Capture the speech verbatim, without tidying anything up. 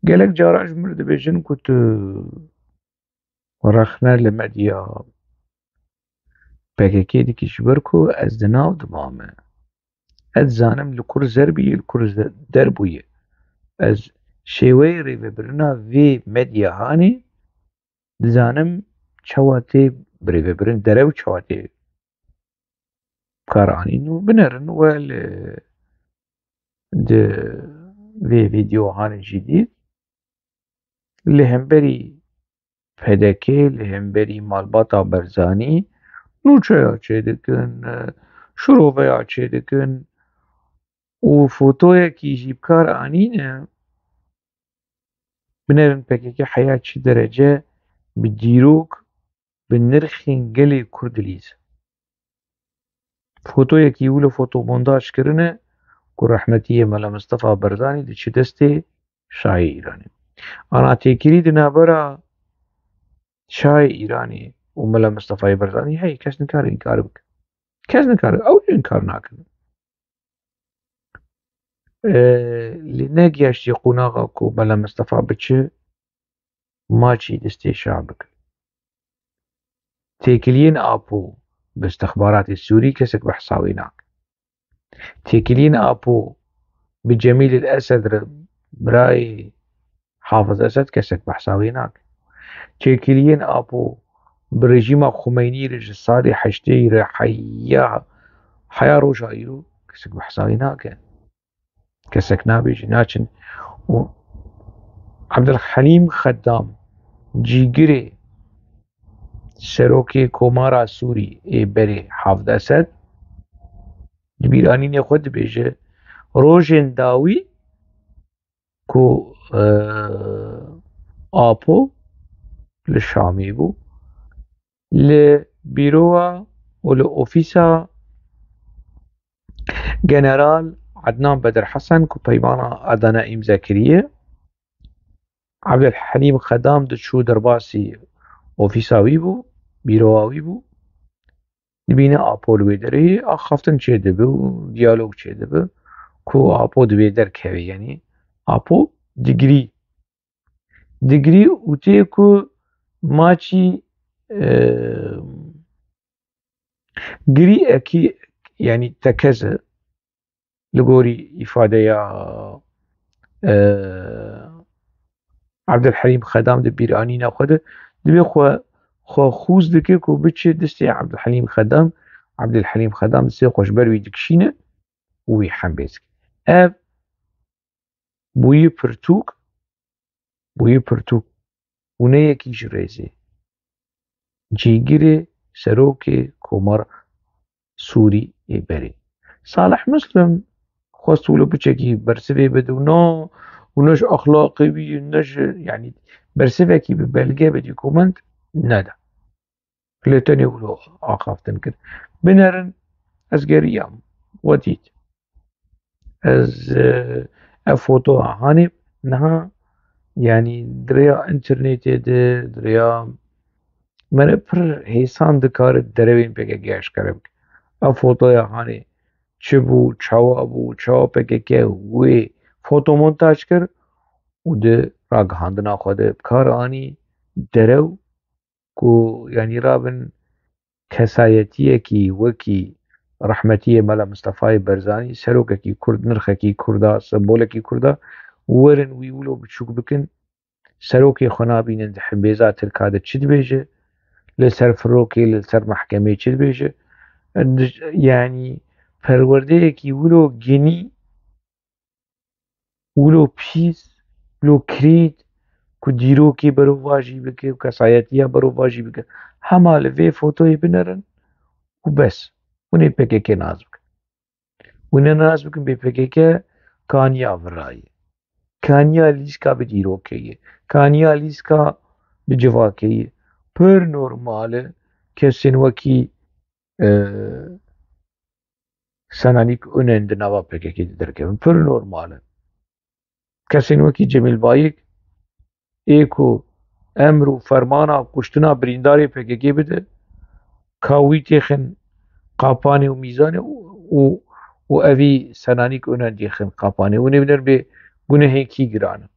Gelek cara ji min re dibêjin ku tu rexne li medya P K K dikî, ji ber ku ez di nav de mame. Ez dizanim li kur zer bûye, li kur ze-, der bûye. Ez şêweyê rêvebirina vê medya hanê dizanim çawa tê birêvebirin, derew çawa tê karanîn û binerin we li, di vê vîdeo hanê jî dît. Li hemberî P D K, li hemberî malbata Barzanî nûçeya çêdikin, şiroveya çêdikin û fotoyekî jî bi kar anîne. Binerin P K K heya çi derece bi dîrok, bi nirxên gelê Kurd dilîze. Fotoyekî wilo fotomontaj kirine ku rehmetiyê Mela Mistefa Barzanî diçi destê Şahê Îranê. Ana têkilî di navbera Şahê Îranê û Mela Mistefayê Barzanî heye, kes nikare înkar bike. Kes nikare, ew jî înkar nakin. Ee, lê negihaştiye qonaxa ku Mela Mistefa biçe maçî destê şah bike. Têkiliyên Apo bi istixbaratê Sûrî kesek behsa wê nake. Têkiliyên Apo bi Cemîl el Esed re, birayê Hafiz Esed, kesek behsa wê nake. Têkiliyên Apo bi rejîma Xumeynî re ji salê heştê re heya, heya roja îro kesek behsa wê nake. Kesek nabêje, naçin. Û Abdulhelîm Xeddam, cîgirê serokê Komara Sûrî ê berê Hafiz Esed, di bîranînê xwe dibêje, rojên dawî ku, e, Apo li Şamê bû, li bîrowa û li ofîsa General Adnan Bedir Hesen ku peymana Adana îmze kiriye, Abdulhelîm Xedam diçû derbasî ofîsa wî bû, bîrowa wî bû. Dibîne Apo li wê derê axaftin çêdibe û diyalog çêdibe ku Apo di wê derkeve, yanî Apo digirî, digirî û tê ku maçî, e, girî ekî, yanî tekez e, li gorî îfadeya, e, Abdulhelîm Xedam di bîranîna xwe de, divê xwe, xwe xûz dike ku biçe destê Abdulhelîm Xedam, Abdulhelîm Xedam destê xwe ji ber wî dikişîne û wî hembêz dike. Ev bûyî pirtûk, bûyî pirtûk û ne yekî ji rêzê. Cîgirê serokê Komara Sûrî ê berê. Salih Muslim xwest wilo piçekî bersivê bide û na, û ne ji exlaqê wî, ne ji, yanî bersivekî bi belge, bi dokument neda. Lê tenê wilo axaftin kir. Binerin, ez geriyam, we dît. Ez, e, ev fotoya hanê niha, yanî di rêya înternetê de, di rêya me re pir hêsan dikare derewên P K K eşkere bike. Ev fotoya hanê çi bû, çawa bû, çawa P K K wê fotomontaj kir û di ragihandina xwe de bi kar anî derew ku, yanî, rabin kesayetiyekî wekî rehmetiyê Mela Mistefayê Berzanî, serokekî Kurd, nirxekî Kurda, sembolekî Kurda, werin wî wilo biçûk bikin, serokê xwe nabînin, di hembêza Tirka de çi dibêje, li ser firokê, li ser mehkemê çi dibêje, yanî perwerdeyekî wilo genî, wilo pîs, wilo kirêt ku dîrokê berovajî bike û kesayetiya berovajî bike. Hema li vê fotoyê binerin û bes. Hûn ê P K K nas bikin. Hûn ê nas bikin bê P K K kaniya viraye. Kaniya lîska bi dîrokê ye. Kaniya lîska bi civakê ye. Pir normal e kesên wekî, e, Senanîk Unen di nava P K K de derkevin. Pir normal e. Kesên wekî Cemîl Bayik ê ku emr û fermana kuştina birîndarê P K K bide, ka wî têxin qapanê û mîzanê û, û, û evî Senanîk Unen têxin qapanê. Hûn ê biner bê gunehên kî giran in.